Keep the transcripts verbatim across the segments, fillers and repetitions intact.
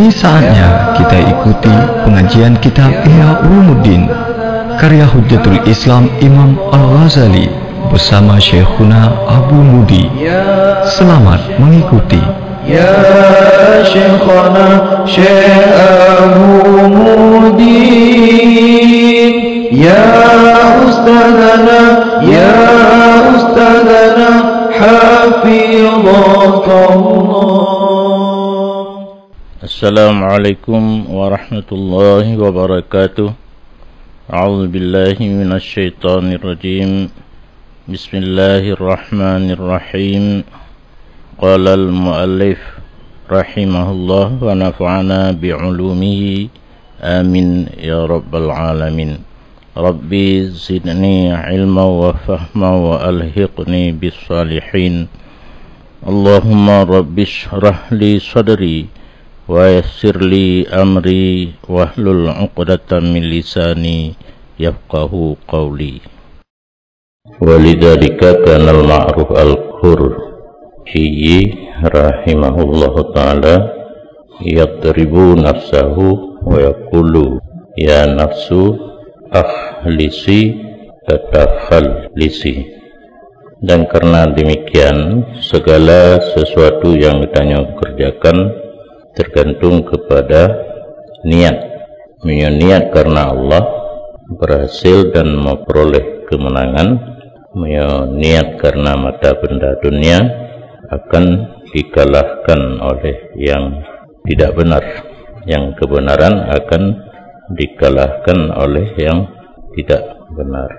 Saatnya kita ikuti pengajian kitab Ihya Ulumuddin karya Hujjatul Islam Imam Al-Ghazali bersama Syekhuna Abu Mudi. Selamat mengikuti. Ya Syekhana Syekh Abu Mudi, ya Ustazana, ya Ustazana, hafizakallah. Assalamualaikum warahmatullahi wabarakatuh. A'udzubillahi minasyaitonirrajim. Bismillahirrahmanirrahim. Qalal muallif rahimahullah wa nafa'ana bi'ulumihi. Amin ya rabbal alamin. Rabbi zidni ilma wa fahma wa alhiqni bis salihin. Allahumma rabbi shrah li sadri wa yassir li amri wahlul 'uqdatam min lisani yafqahu qawli. Walidzalika kana al-Ma'ruf al-Kurkiyyi rahimahullahu ta'ala yadribu nafsahu wa yaqulu, "Ya nafsu, akhlisi tatakhallisi." Dan karena demikian, segala sesuatu yang geutanyoe kerjakan tergantung kepada niat. Meunyoe niat karena Allah, berhasil dan memperoleh kemenangan. Meunyoe niat karena mata benda dunia, akan dikalahkan oleh yang tidak benar. Yang kebenaran akan dikalahkan oleh yang tidak benar.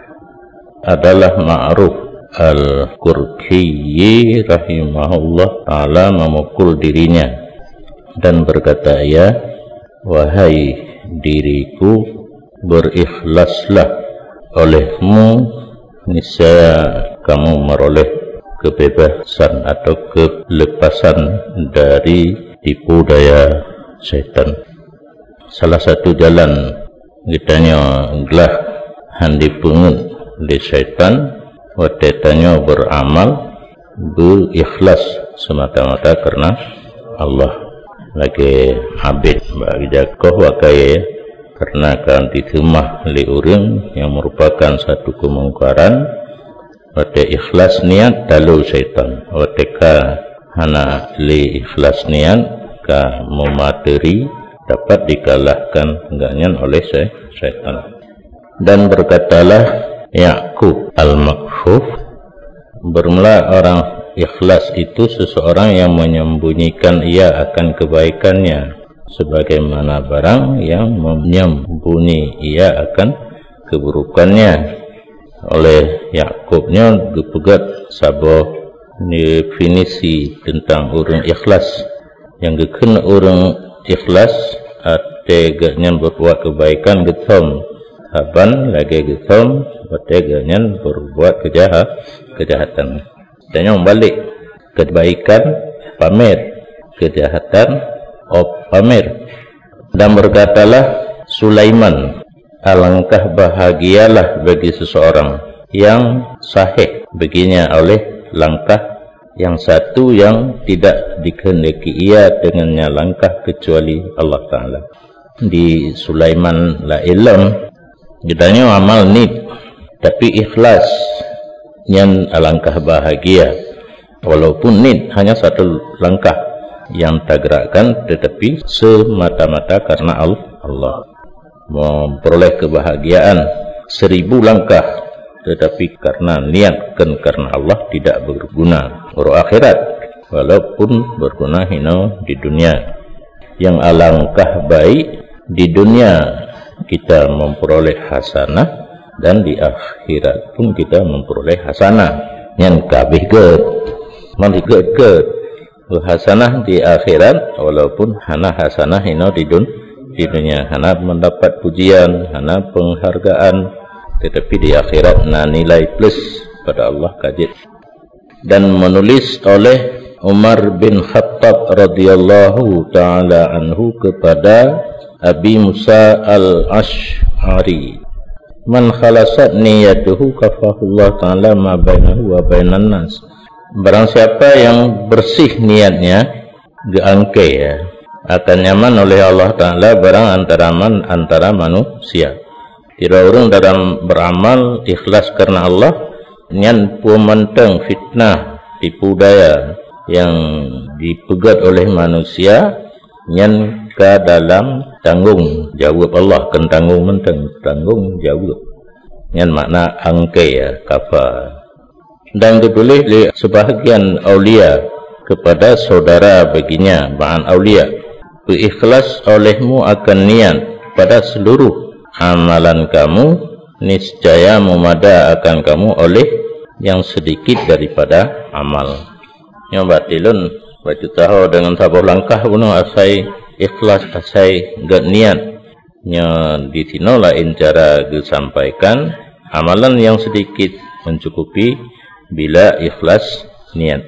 Adalah Ma'ruf Al-Kurkiyyi rahimahullah ta'ala memukul dirinya dan berkata ia, "Wahai diriku, berikhlaslah olehmu, niscaya kamu meroleh kebebasan atau kelepasan dari tipu daya syaitan." Salah satu jalan geutanyoe glah han jipeungeuet lé syaitan watée tanyoe beuramal beu ikhlas semata-mata karena Allah. Lagée habéh bak geujakoh bak kayée karena ka diteumah lé ureuëng nyang meurupakan satu keumungkaran, watée ikhlas niat talo syaitan. Watée ka hana lé ikhlas niat, ka meumateri, dapat dikalahkan gobnyan oleh sy-, syaitan. Dan berkatalah Yakub Al-Makhuf, bermula orang ikhlas itu seseorang yang menyembunyikan ia akan kebaikannya, sebagaimana barang yang menyembunyi ia akan keburukannya. Oleh Yakub nyoe geupeugét saboh definisi teuntang ureuëng ikhlas. Nyang geukheun ureuëng ikhlas, até gobnyan berbuat kebaikan geuthom, saban lagée geuthom watée gobnyan berbuat keujaha-, keujahatan. Tanyoe meubalek, keubaikan pamer, keujahatan ôb pamer. Dan berkatalah Sulaiman, "Alangkah bahagialah bagi seseorang yang sahih baginya oleh langkah yang satu yang tidak dikehendaki ia dengannya langkah kecuali Allah Ta'ala." Di Sulaiman laén lom, geutanyoe amal niet, tapi ikhlas, nyan alangkah bahagia. Walaupun niet hanya satu langkah yang tagerakkan, tetapi semata-mata karena Al-, Allah. Memperoleh kebahagiaan seribu langkah, tetapi karena niat kon karena Allah tidak berguna. Baru akhirat, walaupun berguna hino di dunia. Yang alangkah baik di dunia kita memperoleh hasanah dan di akhirat pun kita memperoleh hasanah. Nyan kabeh gét. Mandi gét-gét. Hasanah di akhirat walaupun hana hasanah hino di dun-, di dunia. Hana mendapat pujian, hana penghargaan. Tetapi di akhirat na nilai plus pada Allah kajit. Dan menulis oleh Umar bin Khattab radhiyallahu ta'ala anhu kepada Abi Musa Al-Asy'ari, "Man khalasat niyatuhu kafahullah ta'ala ma bainahu wa bainan nas." Barang siapa yang bersih niatnya, geuangkée, ya, akan nyaman oleh Allah Ta'ala barang antara man-, antara manusia. Sidroe ureuëng dalam beramal ikhlas karena Allah, nyan peue mantong fitnah, tipu daya yang dipeugét oleh manusia, nyan ka dalam tanggong jaweueb Allah, kon tanggong mantong, tanggong jaweueb. Nyan makna angkai, ya, kafa. Dan geutuléh lé sebahagian aulia kepada saudara baginya, ba'an aulia, "Peuikhlas olehmu akan niat pada seluruh amalan kamu, niscaya meumada akan kamu oleh yang sedikit daripada amal." Nyoe bak tilon bacut taho deungon saboh langkah bunoe asai ikhlas, asai gét niat. Nyoe di sinoe laén cara geusampaikan, amalan yang sedikit mencukupi bila ikhlas niat.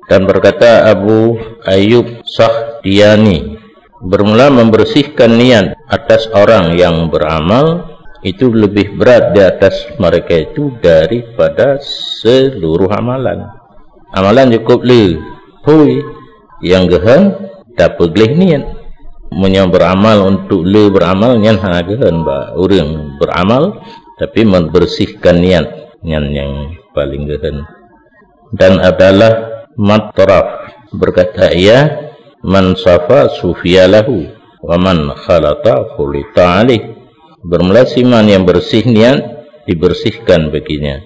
Dan berkata Abu Ayyub Sakhtiyani, bermula membersihkan niat atas orang yang beramal itu lebih berat di atas mereka itu daripada seluruh amalan. Amalan cukup le, hui, nyang geuhon tapeugleh niat. Meunyoe beramal untuk le beramal, nyan hana geuhon bak ureuëng beramal, tapi membersihkan niat, nyan nyang paling geuhon. Dan adalah matraf, berkata ia, "Man safa sufiya lahu, wa man khalata khulita alaih." Bermula siman yang bersih niat dibersihkan baginya,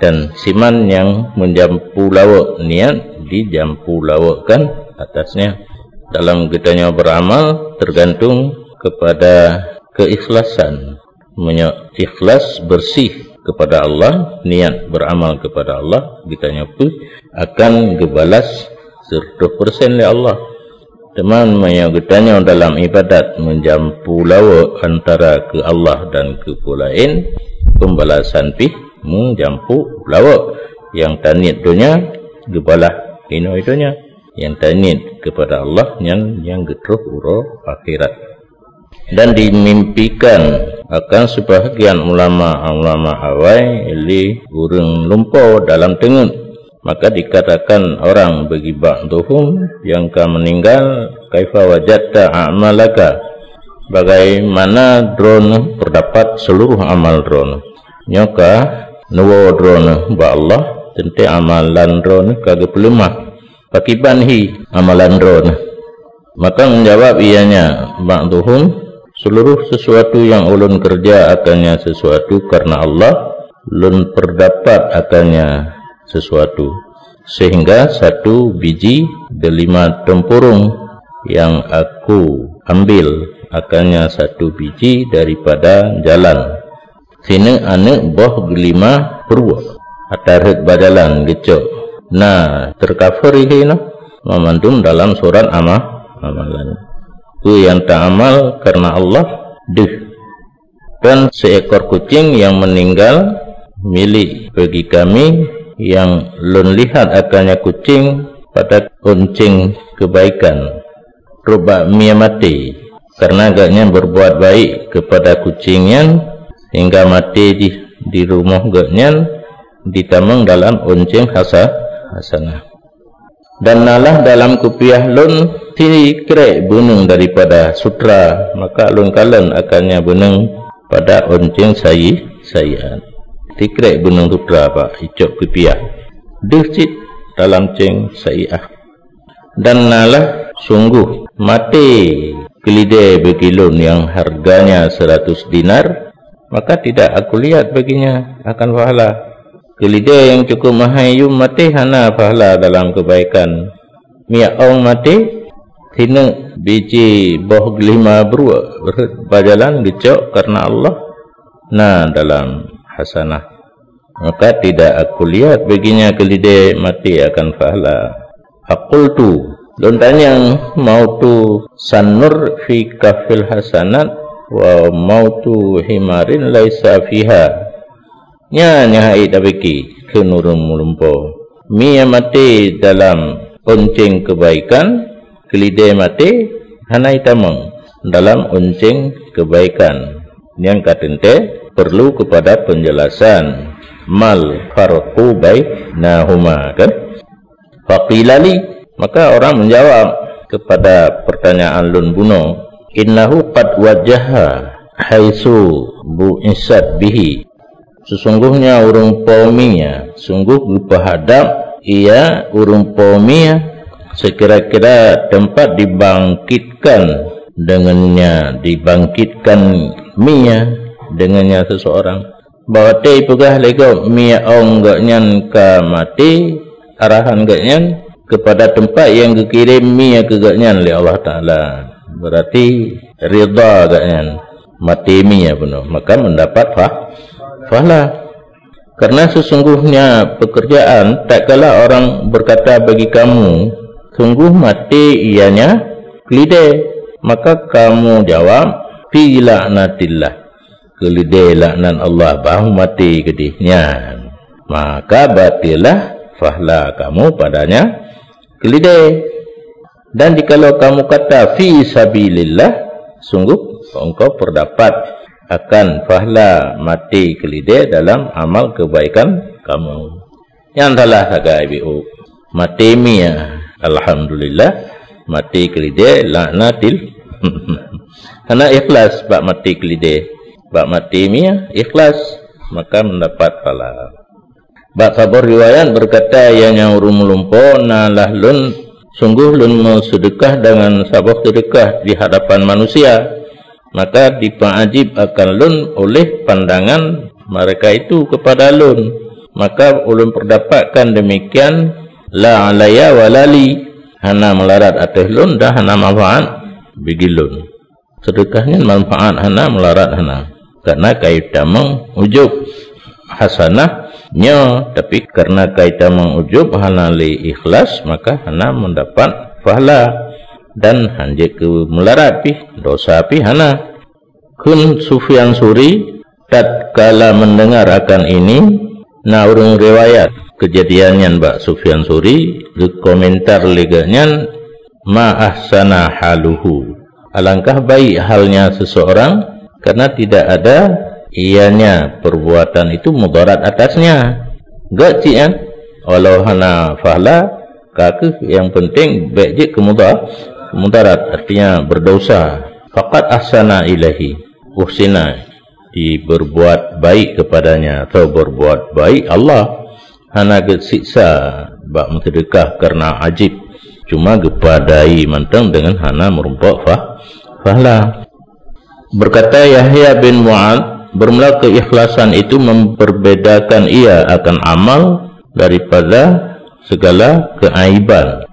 dan siman yang menjampu lawok niat dijampu lawokkan atasnya. Dalam geutanyoe beramal tergantung kepada keikhlasan. Meunyoe ikhlas bersih kepada Allah, niat beramal kepada Allah, geutanyoe pih akan geubalas seratus persen lé Allah. Teuma meunyoe geutanyoe dalam ibadat meujampu lawok antara keu Allah dan keu peue laén, peubalasan pih meujampu lawok. Nyang taniet donya, geubalah inoe donya. Nyang taniet keupada Allah, nyan nyang geutroh uroe akhirat. Dan dimimpikan akan sebahagian ulama-ulama awai lé ureuëng lumpoe dalam teungeut. Maka dikatakan orang bagi ba'duhum yang ka meninggal, "Kaifa wajadta a'malaka?" Bagaimana droeneuh peurdapat seluruh amal droeneuh? Nyoe ka neuwoe droeneuh bak Allah, teuntée amalan droeneuh ka geupeuleumah. Pakiban hi amalan droeneuh? Maka menjawab ianya ba'duhum, "Seluruh sesuatu yang ulôn keureuja akannya sesuatu karena Allah, lôn peurdapat akannya sesuatu, sehingga satu biji delima teumpeurong yang aku ambil akannya satu biji daripada jalan." Sineuk aneuëk boh geulima pruek atra rhot bajalan geucok, na teukaphor ihé nyoe, mamandum dalam surat ama-, amalan. Peue nyang taamal kareuna Allah deuh. Dan seekor kucing yang meninggal milik bagi kami yang lôn lihat akannya kucing pada oncéng kebaikan. Trok bak mie maté, kareuna gobnyan berbuat baik kepada kucing nyan, sehingga maté di, di rumoh gobnyan ditamong dalam oncéng hasa-, hasanah. Dan nalah dalam kupiah lôn sikrek beuneueng daripada sutra, maka lôn kalon akannya beuneueng pada oncéng sayi-, sayiat. Sikrek beuneueng sutra bak icok kupiah. Deuh cit dalam céng sayiah. Dan nalah sunggoh maté keulidé bagi lôn nyang harganya seratus dinar, maka tidak aku lihat baginya akan pahala. Keulidé nyang cukup mahai yum maté hana pahala dalam kebaikan. Mie ong maté, sineuk biji boh geulima bruek rhot bajalan geucok kareuna Allah, na dalam hasanah. Maka tidak aku lihat baginya keulidé maté akan pahala. Faqultu, lôn tanyong, "Mautu sanur fi kafil hasanat wa mautu himarin laisa fiha." Nyan nyang hait tapike kheun ureuëng meulumpoe. Mie maté dalam oncéng kebaikan, keulidé maté hana itamong dalam oncéng kebaikan. Nyang ka teuntée perlu kepada penjelasan. Mal farqu bainahuma, kan? Faqila li, maka orang menjawab, kepada pertanyaan lôn bunoe, "Innahu qad wajaha haitsu bu'isat bihi." Sesungguhnya ureuëng po mie, sungguh geupeuhadab ia ureuëng po mie sekira-kira tempat dibangkitkan dengannya, dibangkitkan mie dengannya seseorang. Bak watée peugah lé gob mie ong gobnyan ka maté, arahan gobnyan kepada tempat nyang geukirém mie keu gobnyan lé Allah Taala. Berarti ridha gobnyan, maté mie bunoe, maka mendapat fah-, fahla. Karena sesungguhnya pekerjaan, tatkala orang berkata bagi kamu, "Sungguh maté ianya keulidé," maka kamu jawab, "Fi laknatillah." Keulidé laknat Allah, bah maté keudeh nyan. Maka batillah fahla kamu padanya keulidé. Dan jikalau kamu kata, "Fi sabilillah," sungguh engkau berdapat akan fahla maté keulidé dalam amal kebaikan kamu. Nyan salah sagai biôh. Maté mie, alhamdulillah, maté keulidé laknatil. Hana ikhlas bak maté keulidé. Bak maté mie ikhlas, maka mendapat pahala. Bak saboh riwayat berkata, "Ia nyang ureuëng meulumpo na lah lôn, sungguh lôn meuseudeukah dengan saboh seudeukah di hadapan manusia, maka dipeuajib akan lôn oleh pandangan mereka itu kepada lôn. Maka ulôn perdapatkan demikian, la alaya wa la li, hana meularat ateueh lôn dan hana manfaat bagi lôn." Seudeukah nyan manfaat hana, meularat hana. Karena kai tamong ujub hasanah nyoe, tapi karena kai tamong ujub hana lé ikhlas, maka hana mendapat fahla dan hanjeuet keu meularat pih, dosa pih hana. Kheun Sufyan Suri, tatkala mendengar akan ini, na ureuëng riwayat keujadian nyan bak Sufyan Suri, geukomentar lé geuh nyan, "Ma ahsana haluhu." Alangkah baik halnya seseorang, karena tidak ada ianya perbuatan itu mudarat atasnya. Gak cik kan? Walau hana fahla, ka keuh yang penting bék jeuet keu muda-, mudarat, artinya berdosa. Faqad ahsana ilaihi. Uhsina, diberbuat baik kepadanya atau berbuat baik Allah. Hana geusiksa bak meuseudeukah karena ajib, cuma geupadai mantong dengan hana meurumpok fah-, fahla. Berkata Yahya bin Mu'adz, bermula keikhlasan itu memperbedakan ia akan amal daripada segala keaiban.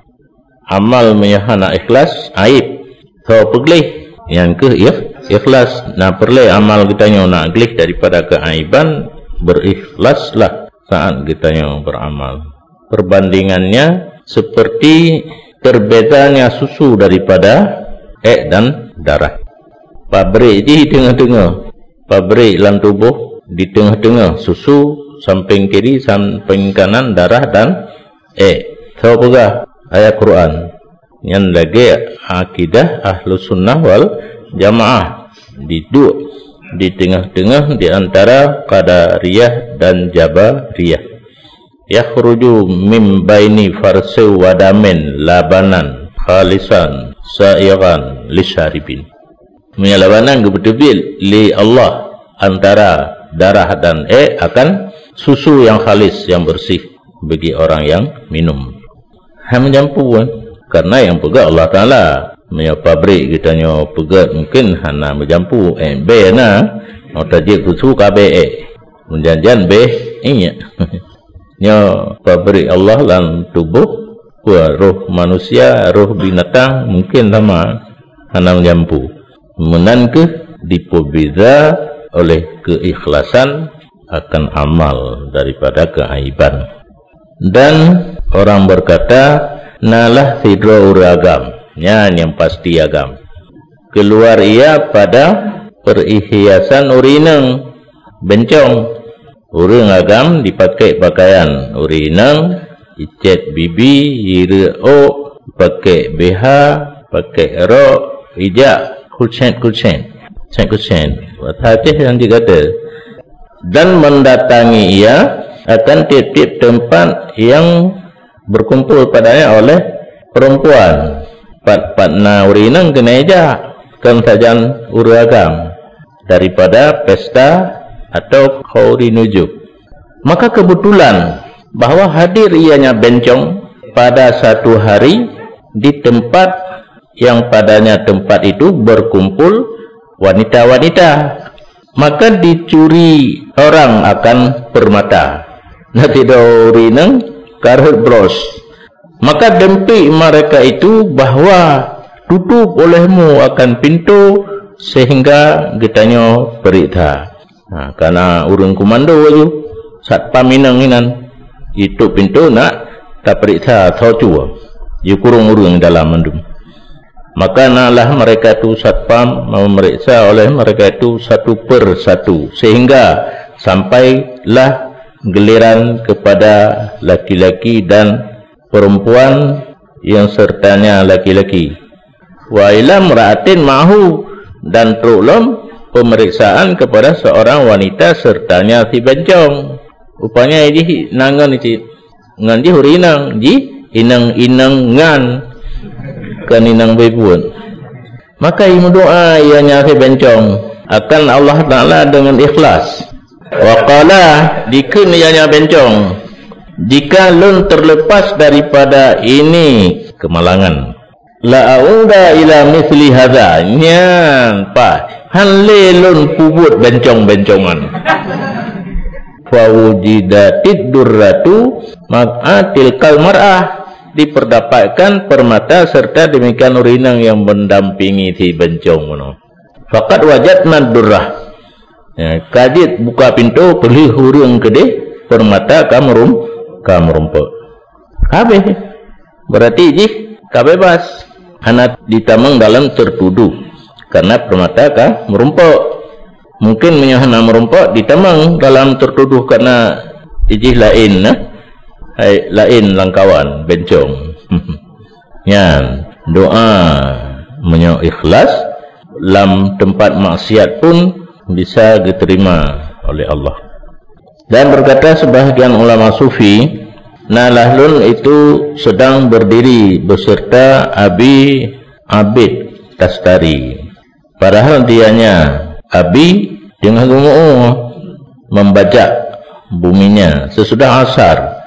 Amal meunyoe hana ikhlas, aib. Soe peugleh, nyan keuh ikh-, ikhlas. Na peureulée amal geutanyoe na gleh daripada keuaiban, berikhlaslah saat geutanyoe beramal. Perbandingannya seperti terbedanya susu daripada ék dan darah. Pabrik jih di teungoh-teungoh, pabrik lam tuboh di teungoh-teungoh, susu sampéng kiri, sampéng kanan darah dan ék. Soe peugah ayat Quran. Nyan lagée akidah Ahlus Sunnah wal Jamaah, diduek di teungoh-teungoh di antara Qadariyah dan Jabariyah. Yakhruju min baini farsin wa damin labanan khalisan sa'igan lisyaribin. Meunyoe labanan geupeuteubiet lé Allah antara darah dan ék akan susu yang khalis, yang bersih bagi orang yang minum. Hai meujampu, kan? Karena yang peugah Allah Taala. Meunyoe pabrik geutanyoe peugét mungkin hana meujampu, ék béh na, meutajeuet keusu ka béh ék. Meujanjan béh inyak. Nyoe pabrik Allah lam tuboh, peue roh manusia, roh binatang, mungkin sama hana meujampu. Meunan keuh dipeubeza oleh keikhlasan akan amal daripada keaiban. Dan orang berkata, "Nalah sidroe ureuëng agam." Nyan nyang pasti agam. Keluar ia pada perhiasan ureuëng inong, bencong. Ureuëng agam dipakai pakaian ureuëng inong, icét bibi, ireuek ôk, pakai B H, pakai rok, ijak, kucét-kucét. Kucét-kucét. Bahasa Aceh yang dikata. Dan mendatangi ia akan tiap-tiap tempat yang berkumpul padanya oleh perempuan. Pat-pat na ureuëng inong keuneuk jak, kon sajan ureuëng agam, daripada pesta atau khauri nujub. Maka kebetulan bahwa hadir ianya bencong pada satu hari di tempat yang padanya tempat itu berkumpul wanita-wanita. Maka dicuri orang akan permata. Nah, sidroe ureuëng inong ka rhot blos. Maka dempik mereka itu bahwa tutup olehmu akan pintu sehingga geutanyoe periksa. Ha, kana ureuëng komando laju, satpam inong inan, jitôp pintoe nak tapeuriksa soe cue, jikurong ureuëng dalam mandum. Maka nalah mereka itu satpam memeriksa oleh mereka itu satu per satu, sehingga sampailah giliran kepada laki-laki dan perempuan yang sertanya laki-laki. Wa ila imra'atin ma'ahu, dan trok lom pemeriksaan kepada seorang wanita sertanya si bencong. Rupanya jih na ngon cit, ngon jih ureuëng inong, jih inong-inong ngan, kon inong beubuet. Maka imeudoa ianya si bencong akan Allah Taala dengan ikhlas. Wa qala, dikheun ianya bencong, jika lôn terlepas daripada ini kemalangan, la auda ila misli hadza, nyan paih han lé lôn peubuet bencong-bencongan. Fa wujidatid durratu ma'a tilkal mar'ah, diperdapatkan permata serta demikian ureuëng inong yang mendampingi si bencong bunoe. Faqad wajadna durrah. Ya, ka jeuet buka pintoe, peulheueh ureuëng keudeh, permata ka meurum-, ka meurumpok. Habéh. Berarti jih ka bebas. Hana ditamong dalam tertuduh karena permata ka meurumpok. Mungkin meunyoe hana meurumpok, ditamong dalam tertuduh karena jih laén, nah. Hai, laén lam kawan, bencong. Nyan, doa meunyoe ikhlas, lam teumpat maksiat pun bisa diterima oleh Allah. Dan berkata sebahagian ulama sufi, "Nalah lôn itu sedang berdiri beserta Abi Abid Tastari. Padahal dianya, Abi, teungoh geumeu'ue membajak buminya sesudah asar,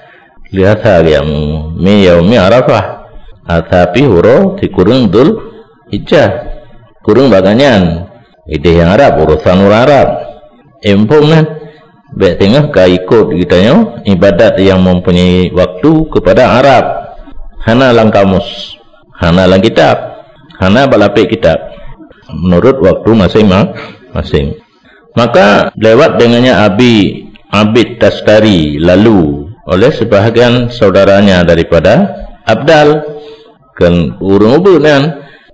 lheueh asar geumeu'ue, min yaumi Arafah, ata pih uroe sikureueng Dzulhijjah." Kureueng bak gobnyan, idéh nyang Arab, urosan ureuëng Arab. Éh, muphom nyan, bék teungoh ka ikot geutanyoe ibadat nyang mempunyai waktu kepada Arab. Hana lam kamus, hana lam kitab, hana bak lapék kitab. Menurut waktu masing-ma-, masing. Maka lewat dengannya Abi Abid Tastari lalu oleh sebahagian saudaranya daripada Abdal. Kon ureuëng ubit nyan.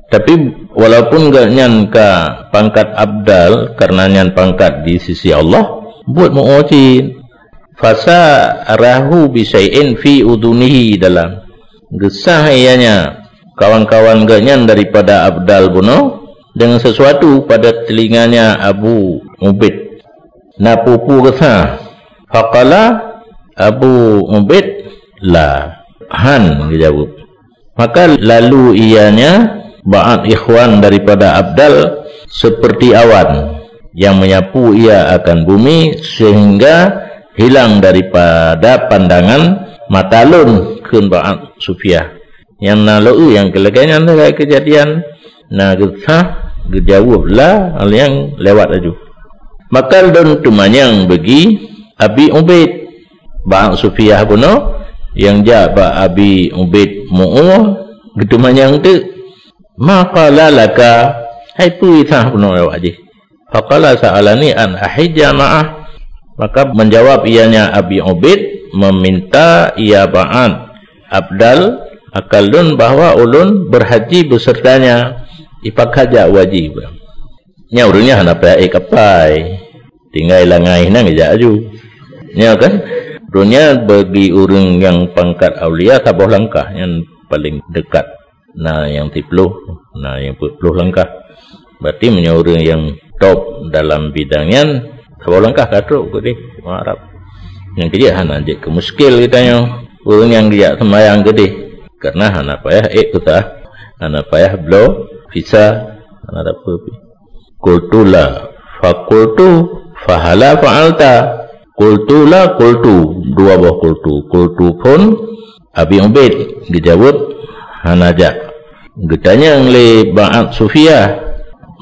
Tapi walaupun gobnyan ka pangkat Abdal, karena nyan pangkat di sisi Allah, buet meu'ue cit. Fasarahu bi syai'in fi udhunihi dalam. Geusah ianya kawan-kawan gobnyan daripada Abdal bunoe dengan sesuatu pada telinganya Abu Ubid. Na peue-peue geusah. Faqala Abu Ubid, "La." Han geujaweueb. Maka lalu ianya ba'at ikhwan daripada Abdal seperti awan yang menyapu ia akan bumi sehingga hilang daripada pandangan mata lôn, kheun ba'at sufiah. Nyang na lôn nyang keu lagée nyan sagai keujadian, na geusah geujaweueb la nyang lewat laju. Maka lôn teumanyong bagi Abi Ubed, bak Sufiah bunoe nyang jak bak Abi Ubed mu'ue geuteumanyong teuk, "Ma qala laka?" Hai peue sah bunoe awak jih? Faqala sa'alani an ahijja ma'ah. Maka menjawab ianya Abi Ubid meminta ia ba'at Abdal akan lôn bahwa ulôn berhaji besertanya. Ipakat jak haji. Nya ureuëng nyan hana payah ék kapai. Tinggai langai nang jak aju. Nya kan? Dunia bagi ureuëng nyang pangkat aulia saboh langkah nyan paling dekat. Na nyang siplôh, na nyang peuet plôh langkah. Berarti meunyoe ureuëng nyang top dalam bidang nyan, saboh langkah ka trok keudeh Arab. Nyang keujeuet hana jeuet keu muskil geutanyoe. Ureuëng nyang geujak seumayang keudeh, karena hana payah ék peusah, Hana payah bloe visa, hana peue pih. Qultu la, faqultu, fahala fa'alta. Qultu la, qultu, dua boh qultu. Qultu phon Abi Ubaid geujaweueb, "Hana jak." Geutanyong lé Ba'at Sufiyah,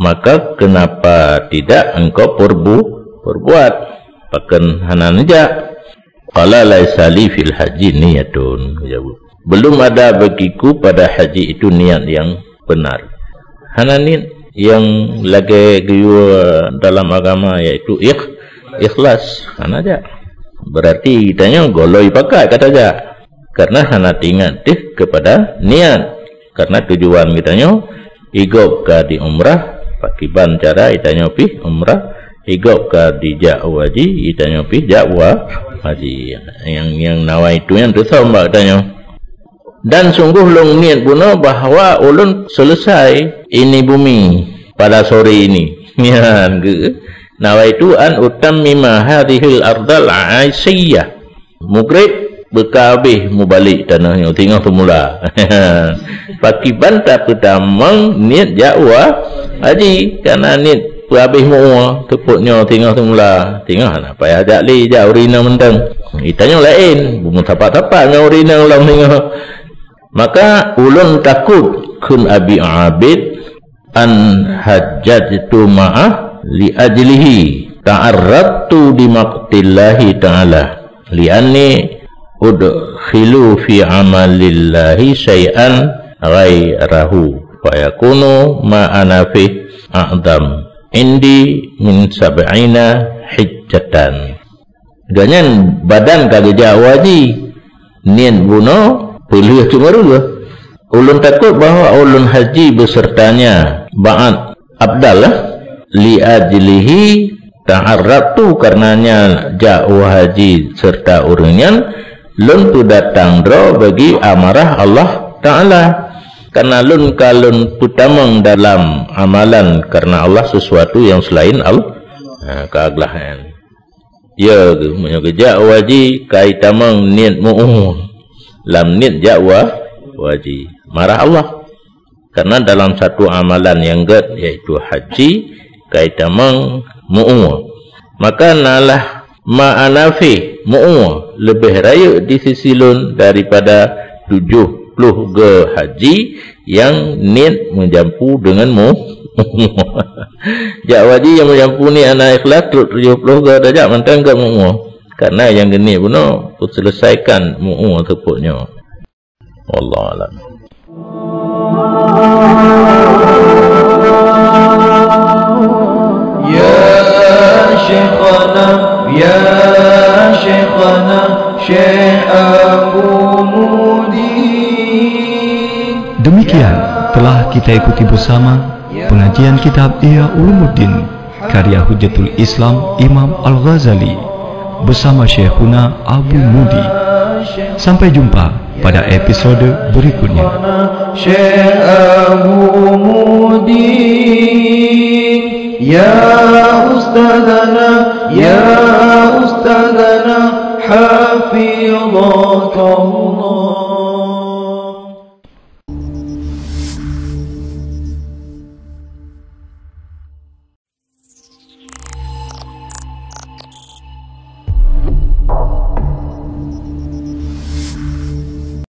"Maka kenapa tidak engkau perbu-, perbuat? Pakon hana neujak?" Qala, "Laisa li fil haji niyatun," geujaweueb. "Belum ada bagiku pada haji itu niat yang benar." Hana niet nyang lagée geuyue dalam agama, yaitu ikh-, ikhlas. Hana jak. Berarti geutanyoe gohlom pakat ka tajak. Karena hana teuingat teuh kepada niat. Karena tujuan geutanyoe, i gob ka di umrah, pakiban cara geutanyoe pih umrah, i gob ka dijak u haji, geutanyoe pih jak u haji. Nyang, nyang nawaitu nyan teusom bak geutanyoe. Dan sungguh lôn niet bunoe bahwa ulôn selesai ini bumi pada sore ini. Nyan geu. Nawaitu an utammima hadhil ardal aisiyah. Mugrib beuka habéh mubalek tanoh nyoe singoh semula. Pakiban tapeutamong niet jak u haji, karena niet peuhabéh mu'ue, teupot nyoe singoh semula. Singoh hana payah jak lé, jak ureueng inong mantong. Geutanyoe laén, beumeusapat-sapat ngon ureueng inong lom singoh. Maka ulôn takot, kheun Abi Ubaid, an hajjajtu ma'ah li ajlihi, ta'arradtu li maqtillahi ta'ala, li'anni udkhilu fi amalillahi syai'an ghairahu, fayakunu ma ana fih a'dham indi min sab'ina hijjatan. Gobnyan badan ka geujak u haji, niet bunoe peulheueh cungeureueh. Ulôn takot bahwa ulôn haji beuseurtanya ba'at afdal, li ajlihi ta'arradtu, karenanya jak u haji seurta ureueng nyan, lôn peudatang droe bagi amarah Allah Ta'ala. Karena lôn ka lôn peutamong dalam amalan karena Allah sesuatu yang selain Allah. Ha, ka glah nyan. Ya, meunyoe geujak u haji, ka itamong niet mu'ue. Lam niet jak u ha-, u haji. Marah Allah. Karena dalam satu amalan nyang gét, yaitu haji, ka itamong mu'ue. Maka nalah ma ana fih, mu'ue leubeh rayeuk di sisi lôn daripada tujoh ploh go haji nyang niet meujampu deungon mu-, jak u haji nyang meujampu niet hana ikhlas, trok tujoh ploh go tajak mantong gét mu'ue. Karena nyang geuniet bunoe, peuseuleusaikon mu'ue teupot nyoe. Wallahu a'lam. Ya Syekhana, ya Syekhana, Syekh Abu Mudi. Demikian telah kita ikuti bersama pengajian kitab Ihya Ulumuddin karya Hujjatul Islam Imam Al-Ghazali bersama Syekhuna Abu Mudi. Sampai jumpa pada episode berikutnya. Syekh Abu Mudi, ya Ustadzana, ya Ustadzana, hafidhakallah.